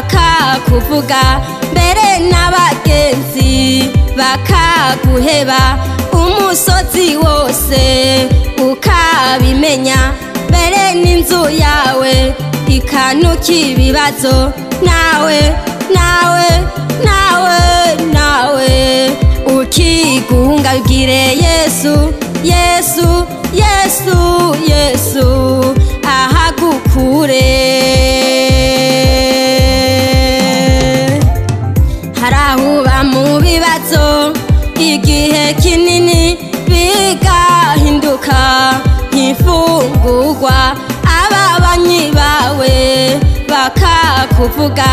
Bakakuvuga mbere n'abagenzi bakaguheba, umusozi wose ukabimenya, mbere n'inzu yawe ikanuka ibibazo. Nawe nawe nawe nawe ukigunga bwire Yesu, Yesu, Yesu, Yesu ahagukure. Harahuba mu bibazo igihe kinini bigahinduka nk'imfungurwa, ababanyi bawe bakakuvuga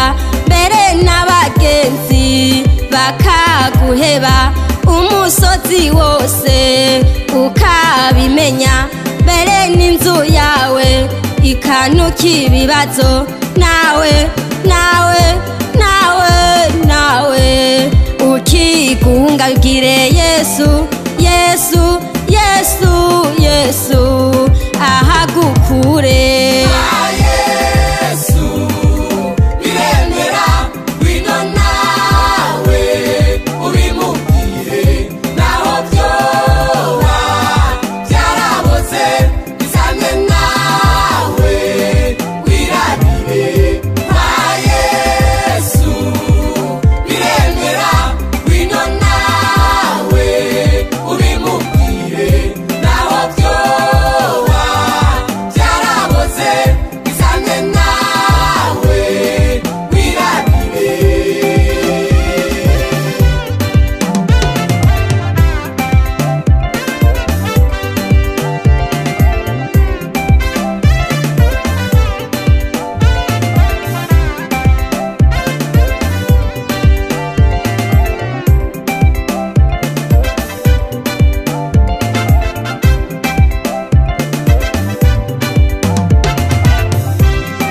mbere n'abagenzi bakaguheba, umusozi wose ukabimenya, mbere n'inzu yawe ikanuka ibibazo. Nawe nawe nawe nawe ukigunga bwire Yesu, Yesu, Yesu, Yesu ahagukure. Yesu biremera ngwino nawe ubimubwire, naho byoba byaraboze bisange nawe wirabire. Kwa Yesu biremera ngwino nawe ubimubwire, naho byoba byaraboze bisange nawe wirabire.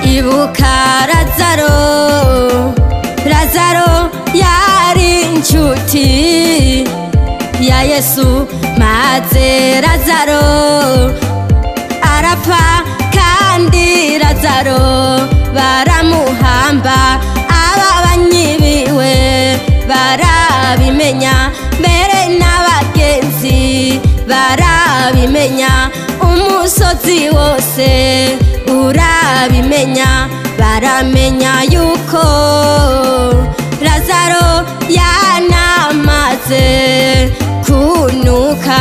Ibuka Lazaro, Lazaro yari inshuti ya Yesu, maze Lazaro arapfa, kandi Lazaro baramuhamba, ababanyi biwe barabimenya, mbere n'abagenzi barabimenya, umusozi wose urabimenya, baramenya yuko Lazaro yanamaze kunuka.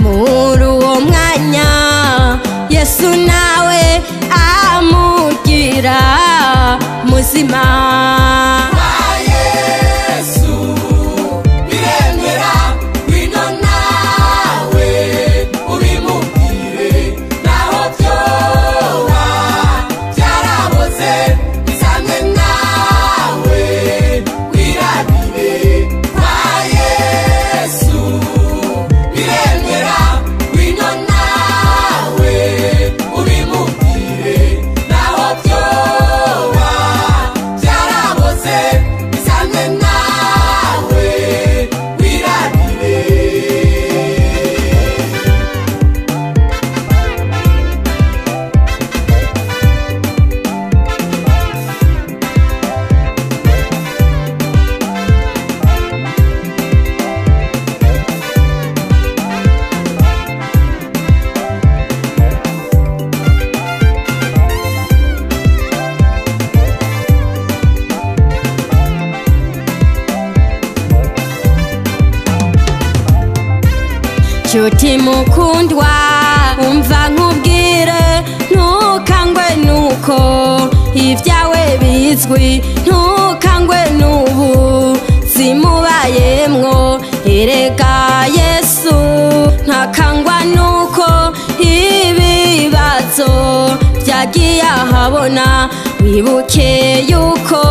Muri uwo mwanya Yesu nawe amugira muzima. Kwa Yesu biremera ngwino nawe ubimubwire, naho byoba byaraboze bisange nawe wirabire. Kwa Yesu biremera ngwino nawe ubimubwire, naho byoba byaraboze bisange nawe wirabire. Nshuti mukundwa, umva nkubwire, ntukangwe nuko ibyawe bizwi, ntukangwe n'ubu simubayemwo. Erega Yesu ntakangwa nuko ibibazo byagiye ahabona, wibuke yuko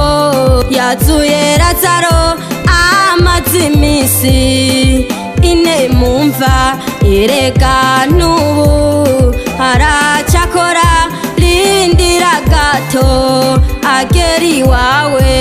yazuye Lazaro amaze iminsi ine mumva. Erega n'ubu aracyakora, rindira gato agera iwawe.